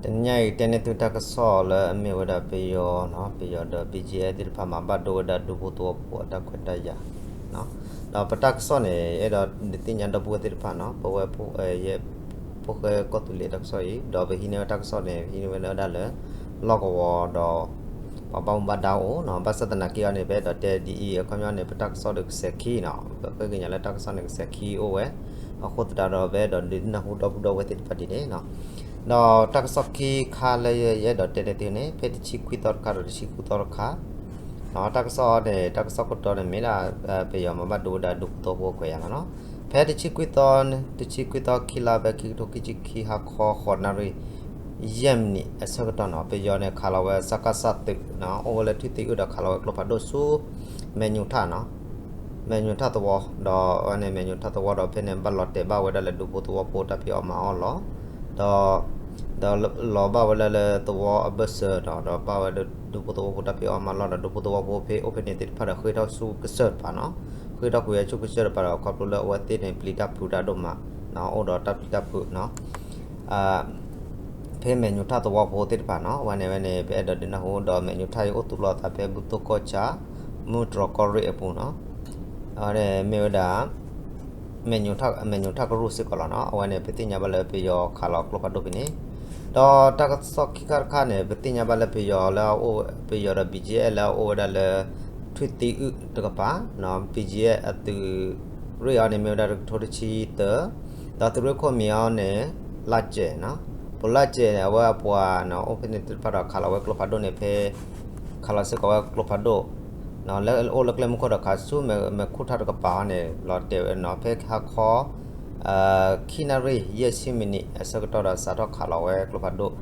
တနံၤညါအံၤ တဲန့ၢ်သုတၢ်ကစီၣ်လၢအမ့ၢ်ဝဲဒၣ်ပယီၤနီၤ, ပယီၤဒီး ဘီကၠံအဲၣ် သ့ၣ်တဖၣ်မၤဘၣ်ဒိဝဲဒၣ်ဒူဖိသဝီဖိအတၢ်ခွဲးတၢ်ယာ်နီၤ. ဒီးပတၢ်ကစီၣ်န့ၣ် အဲၣ်ဒိးဒုးသ့ၣ်ညါဒီပုၢ်ဝဲၢ်သ့ၣ်တဖၣ်နီၤ, ပဝဲ ယဲ ဖိၣ်ဃဲကီၢ်သူလ့ၤတၢ်ကစီၣ်အံၤ, ဒီးပဟံးန့ၢ်ဝဲတၢ်ကစီၣ်န့ၣ် ဟံးန့ၢ်ဝဲဒၣ်လၢ လီၢ်ကဝီၤဒီး ပှၤဘၣ်မူဘၣ်ဒါအိၣ်နီၤ. ဘၣ်ဆၣ်သနာ်က့အီၤန့ၣ် ပအဲၣ်ဒိးတဲဒ်အံၤ, အခီပညီန့ၣ် ပတၢ်ကစီၣ်ဒီးကစဲးခံနီၤ, ပဃ့ကညးလၢတၢ်ကစီၣ်န့ၣ် ကစဲးခံအိၣ်ဝဲ, အဃိသတးဒီး ပအဲၣ်ဒိးဒုးနၢ်ဟူဒီပုၢ်ဒီဝဲၢ်သ့ၣ်တဖၣ်ဒ်န့ၣ်နီၤ. ဒီးတၢ်ကစီၣ်ခံခါလၢယအဲၣ်ဒိးတဲန့ၢ်သုန့ၣ် ဖဲတဆံခွံသီတခါဒီးတဆံဃုသီတခါ တၢ်ကစီၣ်န့ၣ် တၢ်ကစီၣ်ခိၣ်တီန့ၣ်မ့ၢ်ဒၣ် ပယီၤမၤဘၣ်ဒိဝဲဒၣ်ဒူဖိသဝီဖိခွဲးယာ်လီၤနီၤ. ဖဲတဆံခွံသီ, တဆံခွံသီခံလါ ဖဲခံကထိခံဆံခံ ဟါခီဃိးနၣ်ရံၣ် ယဲၢ်မံးနံးအဆၢကတီၢ်နီၤ, ပယီၤန့ၣ် ခးလီၤဝဲ စကစ သုးနီၤ, အိၣ်ဝဲလၢထွံၣ်သံအုၣ်ဒီးခးလီၤဝဲကျိဖးဒိၣ်ဆူ မဲာ်ညူးထၣ်နီၤ, မဲာ်ညူးထၣ်သဝီ, ဒီးအဝဲန့ၣ် မဲာ်ညူးထၣ်သဝီဒီး ဖဲန့ၣ် ဘၣ်လီၤတဲာ်ဘၣ်ဝဲဒၣ်လၢဒူဖိသဝီဖိတၢ်ဖံးအီၣ်မၤအီၣ်လီၤ. ဒီး ဒီးလီၤဘၣ်ဝဲဒၣ်လၢသဝီအဘၢၣ်စၢၤဒီး ဒီးဘၣ်ဝဲဒၣ်ဒူဖိသဝီဖိတၢ်ဖံးအီၣ်မၤအီၣ်လီၤဒီး ဒူဖိသဝီဖိဖဲအိၣ်ဖဲန့ၣ်သ့ၣ်တဖၣ်ဒီး ဃ့ထီၣ်ဆူကစၢၢ်တပၤနီၤ, ဃ့ထီၣ်ကွံာ်ဝဲဆူကစၢၢ်တပၤဒီး ခီဖျိလၢအဝဲသ့ၣ်န့ၣ် ပျံၤတၢ်ဖုးတၢ်ဒိၣ်မးနီၤ, အိၣ်ဒီးတၢ်ပျံၤတၢ်ဖုးနီၤ ဖဲမဲာ်ညူးထၣ်သဝီဖိသ့ၣ်တဖၣ်နီၤ, အဝဲန့ၣ်ဝဲန့ၣ် ပအဲၣ်ဒိးဒုးနၢ်ဟူဒီး မဲာ်ညူးထၣ်အံၤ အိၣ်သူၣ်လီၤအသးဖဲဘူၣ်သိၣ်ကီၢ်ဆၣ် မုၢ်တြီၤကီၢ်ရ့ၣ်အပူၤနီၤ, အဝဲန့ၣ်မ့ၢ်ဝဲဒၣ် မဲာ်ညူးထၣ်ကရူၢ်စ့ၢ်ကီးလီၤနီၤ. အဝဲန့ၣ် ပသ့ၣ်ညါဘၣ်လၢပယီၤခးလီၤကျိဖးဒိၣ်ဖဲန့ၣ်, ဒီးတၢ်ကစီၣ်ခံခါတခါန့ၣ် ပသ့ၣ်ညါဘၣ်လၢပယီၤလၢအအိၣ်, ပယီၤဒီး ဘီကၠံအဲၣ် လၢအအိၣ်ဝဲဒၣ်လၢ ထွံၣ်သံအုၣ်တကပၤ, ဘီကၠံအဲၣ် အသုးရ့ၣ်အီၤန့ၣ် မ့ၢ်ဝဲဒၣ်တကထိတဆံသၢ, ဒီးသုးရ့ၣ်ခိၣ်မံၤအီၤန့ၣ် လါစဲးနီၤ, ပလါစဲးန့ၣ် အဝဲအပှၤနီၤ အိၣ်ဖဲန့ၣ်သ့ၣ်တဖၣ်ဒီး ခးလီၤဝဲကျိဖးဒိၣ်န့ၣ် ဖဲ ခးလီၤစ့ၢ်ကီးဝဲကျိဖးဒိၣ် လၢအိၣ်လၢကျဲမုၢ်ခိၣ်ဒီး ခးဆူမဲာ်ခူၣ်ထၣ်တကပၤအီၤန့ၣ် လီၤတဲာ်ဝဲနီၤ, ဖဲဟါခီ ခံနၣ်ရံၣ် ယဲၢ်ဆံမံးနံးအဆၢကတီၢ်ဒီး စးထီၣ်ခးလီၤဝဲကျိဖးဒိၣ်,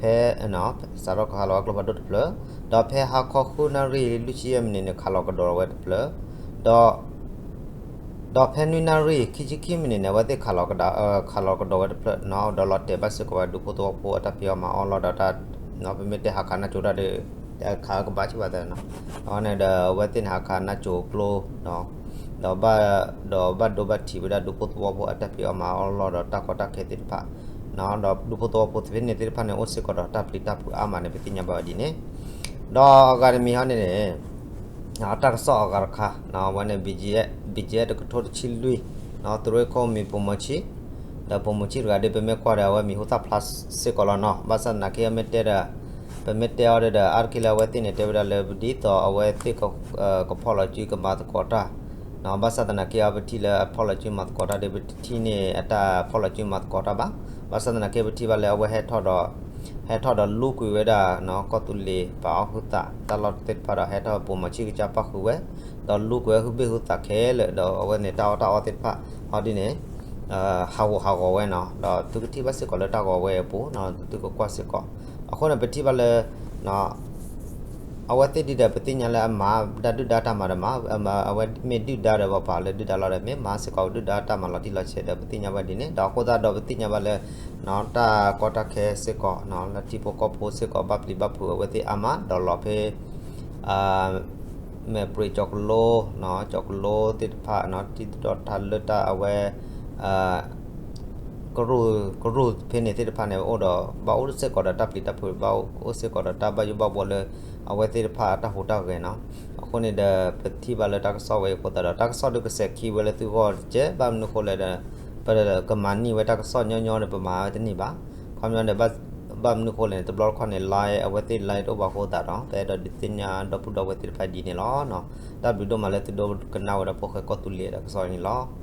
ဖဲ စးထီၣ်ခးလီၤဝဲကျိဖးဒိၣ်တဖျၢၣ်, ဒီးဖဲဟါခီဃုနၣ်ရံၣ် လွံၢ်ဆံယဲၢ်မံးနံးန့ၣ် ခးလီၤကဒီးဝဲတဖျၢၣ်, ဒီး ဒီးဖဲနွံနၣ်ရံၣ် ခံဆံခံမံးနံးန့ၣ် အဝဲသ့ၣ်ခးလီၤကဒီး, ခးလီၤကဒီးဝဲတဖျၢၣ်နီၤ, ဒီးလီၤတဲာ်ဘၣ်စ့ၢ်ကီးဝဲဒူဖိသဝီဖိအတၢ်ဖံးအီၣ်မၤအီၣ်လီၤဒီးတၢ်, ပမ့ၢ်တဲဟးခးနၢ်ကၠိတၢ်ဒီး ခးကဘၣ်စ့ၢ်ကီးသးနီၤ, အဝဲန့ၣ်ဒီး အဝဲသ့ၣ်န့ၣ် ဟးခးနၢ်ကၠိကျိ ဒီး ဒီးဘၣ်ဒိဘၣ်ထံးဝဲဒၣ်ဒူဖိသဝီဖိအတၢ်ဖံးအီၣ်မၤအီၣ်လီၤဒီးတၢ်ကီတၢ်ခဲသ့ၣ်တဖၣ်, ဒီးဒူဖိသဝီဖိဖဲန့ၣ်သ့ၣ်တဖၣ်န့ၣ် အိၣ်စ့ၢ်ကီးဒီးတၢ်ပျံၤတၢ်ဖုးအါမးန့ၣ် ပသ့ၣ်ညါဘၣ်ဝဲဒ်န့ၣ်, ဒီးအဂၤတမံၤဟီန့ၣ်န့ၣ် တၢ်ကစီၣ်အဂၤတခါ, အဝဲန့ၣ် ဘီကၠံအဲၣ် တကထိတဆံလွံၢ်, သုးရ့ၣ်ခိၣ်မံၤပိာ်မီၤဆံ, ဒီးပိာ်မီၤဆံတဂၤဒီး ပမ့ၢ်ကွၢ်ဒီး အဝဲမံၤဟူသၣ်ဖျါစ့ၢ်ကီးလီၤနီၤ, ဘၣ်ဆၣ်သနာ်က့ မ့ၢ်တဲဒီး ပမ့ၢ်တဲအီၤဒီး အါတက့ၢ်လၢအဝဲသ့ၣ်န့ၣ် တဲဝဲဒၣ်လၢ ဒ်သိးအဝဲသ့ၣ် ကဖီၣ်လီၤစုကမၤသကိးတၢ်, ဘၣ်ဆၣ်သနာ်က့ အပထံၣ်လၢအဖီၣ်လီၤစုမၤသကိးတၢ်ဒီး ပတထံၣ်န့ၢ်အတၢ်ဖီၣ်လီၤစုမၤသကိးတၢ်ဘၣ်, ဘၣ်ဆၣ်သနာ်က့ ပထံၣ်ဘၣ်လၢအဝဲဟဲထီၣ်ဒီး ဟဲထီၣ်ဒီးလူကွံာ်ဝဲဒၣ် ကီၢ်သူလ့ၤပာ်အီၣ်ဟုသးတၢ်လီၢ်သ့ၣ်တဖၣ်ဒီး ဟဲထီၣ်ပိာ်မီၤဆံကစၢ်ပၣ်ဃုာ်ဝဲ, ဒီးလူကွံာ်ဝဲဟုဘ့ၣ်ဟုသးခဲလၢာ် ဒီးအဝဲန့ၣ် တၢ်အီၣ်တၢ်အီသ့ၣ်တဖၣ် ဟီဒ်န့ၣ် ဟးဂူာ်ဟးဂီၤဝဲနီၤ, ဒီးသုကထံၣ်ဘၣ်စ့ၢ်ကီးလၢတၢ်ဂီၤဝဲအပူၤ သုကကွၢ်စ့ၢ်ကီး, အဃိန့ၣ် ပထံၣ်ဘၣ်လၢ အဝဲသ့ၣ်ဒ်ဒီး ပသ့ၣ်ညါလၢအမၤဒၣ်ဒုၣ်ဒါတၢ်မၤဒီးမၤ, အဝဲမ့ၢ်ဒုၣ်ဒါဒီး ပှၤပာ်လၢဒုၣ်ဒါလီၤဒီး မ့ၢ်မၤစ့ၢ်ကီးဒုၣ်ဒါတၢ်မၤလီၤတံၢ်လီၤဆဲးဒီး ပသ့ၣ်ညါဘၣ်ဒ်န့ၣ်, ဒီးအဃိသတးဒီး ပသ့ၣ်ညါဘၣ်လၢ တၢ်ကီတၢ်ခဲစ့ၢ်ကီး လၢထံဖိကီၢ်ဖိစ့ၢ်ကီး ဘၣ်ပျံၤဘၣ်ဖုးအဝဲသ့ၣ်အါမး ဒီးလီၤဖဲ မဲၢ်ပြံးကၠီၤကလိ ကၠီၤကလိသ့ၣ်တဖၣ် ထံသဒီၣ်ထၢလၢတၢ်အဝဲ ကရူၢ်ဖဲန့ၣ်သ့ၣ်တဖၣ်န့ၣ် အိၣ်ဒီး ဘၣ်အိၣ်စ့ၢ်ကီးဒီးတၢ်ပျံၤတၢ်ဖုး ဘၣ်အိၣ်စ့ၢ်ကီးဒီးတၢ်ဘၣ်ယိၣ်ဘၣ်ဘှီလၢ အဝဲသ့ၣ်တဖၣ်အတၢ်ဟူးတၢ်ဂဲၤနီၤ, အဃိန့ၣ်ဒီး ပထံၣ်ဘၣ်လၢတၢ်ကစီၣ်ဝဲအံၤအဃိသတးဒီး တၢ်ကစီၣ်ဒုးကစဲးခံဝဲလၢသုဂီၢ်တကဲး ဘၣ်မနုၤဃိလဲၣ်ဒီး ပကမၤန့ၢ်ဝဲတၢ်ကစီၣ်ညီညီဒီး ပမၤဝဲတန့ၢ်ဘၣ်, ခီပညီဒီး ဘၣ်မနုၤဃိလဲၣ်န့ၣ် တဘျီတခီၣ်န့ၣ် line အဝဲသ့ၣ် line တအိၣ်ဘၣ်အဃိသတးဒီး ပအဲၣ်ဒိးဒုးသ့ၣ်ညါဒီပုၢ်ဒီဝဲၢ်သ့ၣ်တဖၣ်ဒ်န့ၣ်လီၤ. တၢ်ဘျုးဒိၣ်မးလၢသုဒိကနၣ်ဝဲဒီးဖိၣ်ဃဲကီၢ်သူလ့ၤတၢ်ကစီၣ်န့ၣ်လီၤ.